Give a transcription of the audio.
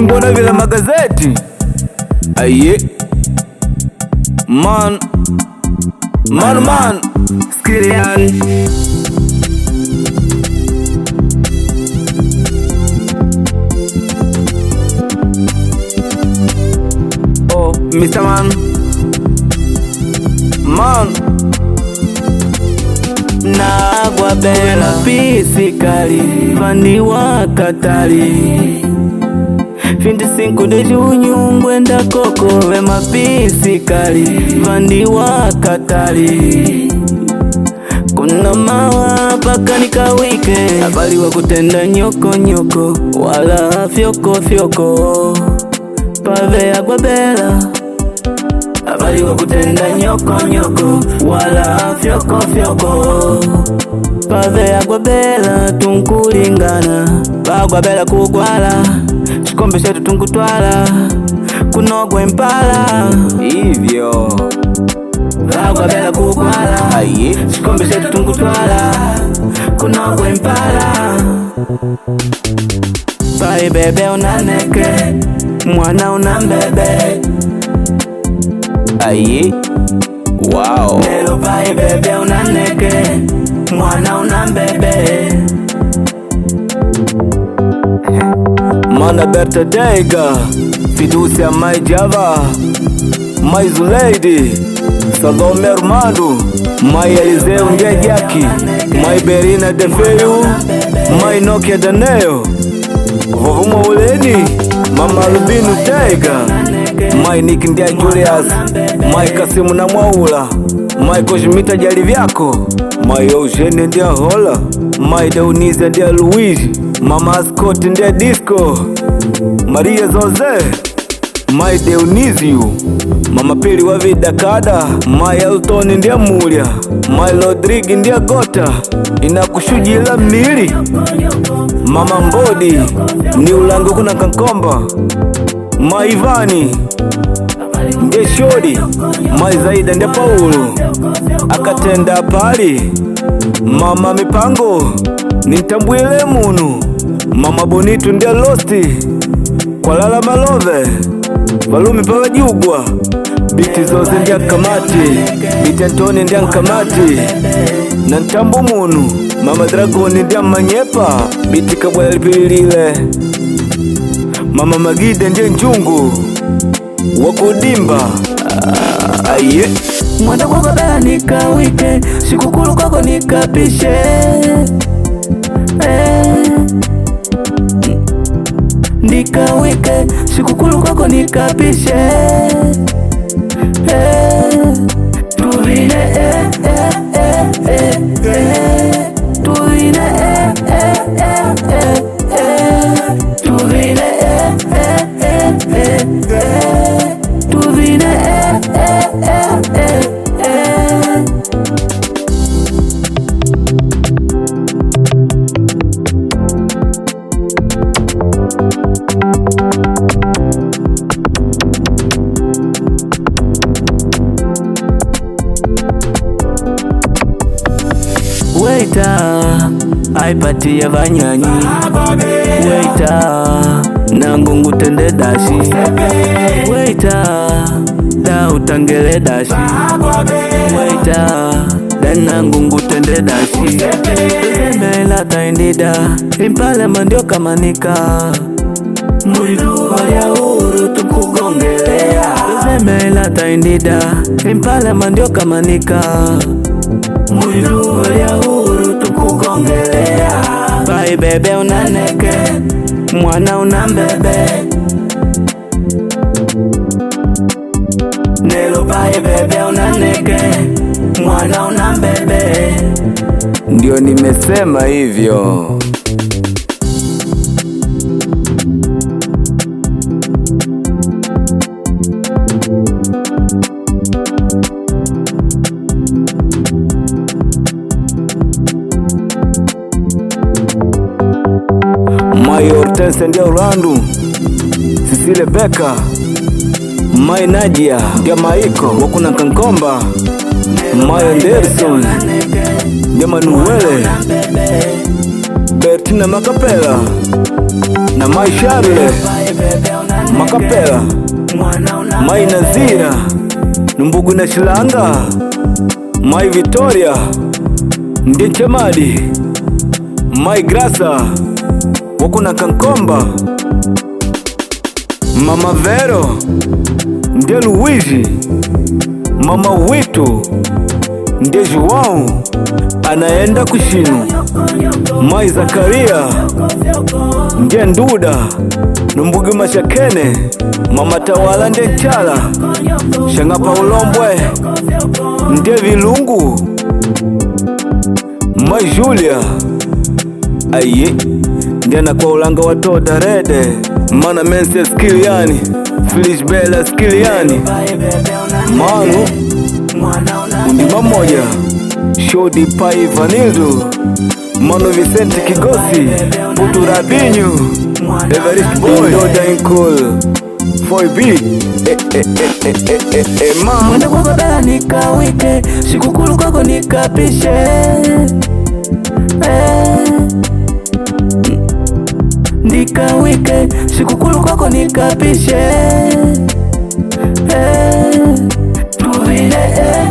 Simbona vile magazeti. Aye. Man. Man man. Skirian. Oh, Mr. Man. Man. Nagwa bela pisikali vaniwa katali 25 de junho ngwenda koko vema pisikali vandiwa katali kuna mawa paka nikawike habari wa kutenda nyoko nyoko wala fyoko fyoko pave agwa bela habari wa kutenda nyoko nyoko wala fyoko fyoko pave agwa bela tunkulingana bagwa bela kugwala chikombe chetu tunkutwala kunogwa impala hivyo bagwa bela kugwala aye chikombe chetu tunkutwala kunogwa impala pai bebe unaneke mwana unambebe aye wow lelo pai bebe unaneke mwana unambebe Mana Berta Dega, Fiducia Mai Java, Mai Zuleidi, Salome Armando, Mai Eliseu Njejaki, Mai Berina Defeu, Mai Nokia Daneo, Vovuma Uleni, Mama Rubinu Tega, Mai Nick Ndia Julius, Mai Kasimu na Mwaula, Mai Kojimita Jali Vyako, Mai Eugene Ndia Hola, Mai Deunizia Ndia Luigi, Mama Scott Ndia Disco, Maria Zoze, Mai Deunizio, Mama Pili wa Vida Kada, Mai Elton Ndia Mulia, Mai Rodrigue Ndia Gota, inakushujila mili, Mama Mbodi, ni ulango kuna Kankomba, Mai Ivani Ndia Shodi, Mai Zaida Ndia Paulo, akatenda pali, Mama Mipango, nintambwile munu, Mama Bonitu Ndia Losti, Kwalala Malove, Valumi Pavajugwa, Biti Zoze Ndia Kamati, Biti Antoni Ndia Nkamati, na ntambo munu, Mama Dragoni Ndia Manyepa, Biti Kabwela Lipilile, Mama Magide Ndia Njungu, Wakudimba, aye. Mwenda kwako bela nikawike sikukulu kwako nikapishe nikawike sikukulu kwako nikapishe tuvine tuvine tuvine tuvine Waiter, aipatie vanyanyi. Waiter, nangu ngutende dashi. Waiter, da utangele dashi. Waiter, da nangu ngutende dashi. Zemela taindida, impale mandio kamanika. Muliduva lya huru tukugongelea. Zemela taindida, impale mandio kamanika. Muliduva lya huru tukugongelea. Pai bebe unaneke, mwana unambebe. Nelo pai bebe unaneke, mwana unambebe. Ndio nimesema hivyo. Mai Hortense Ndia Orlando, Cecile Beka, Mai Nadia Ndia Maiko Wakuna Kankomba, Mai Anderson Ndia Manuele, Berta Albertina Makapela na Mai Charle Makapela, Mai Nazira Numbugu na Shilanga, Mai Victoria ndiye Chemadi, Mai Grasa wakuna Kankomba, Mama Vero ndiye Luigi, Mama Witu ndiye João anaenda kushinu, Mai Zakaria ndiye Nduda Numbugi Mashakene, Mama Tawala ndiye Nchala, Shanga Paulombwe ndiye Vilungu, Mai Julia aye ndiye na kwa ulanga watoda rede, Mana Mense Skiliani, Filish Bella Skiliani, Manu Undima moja, Shodi Pai Vanildu, Mano Vicente Kigosi, Putu Rabinho, Everest Boy, Doda Inkul, 4B, eh, eh, eh, eh, eh, eh, eh, ma. Mwende kwa baba nikawike, sikukulu kwako nikapishe eh. Nikawike, sikukulu kwako nikapishe eh. Tuvile eh.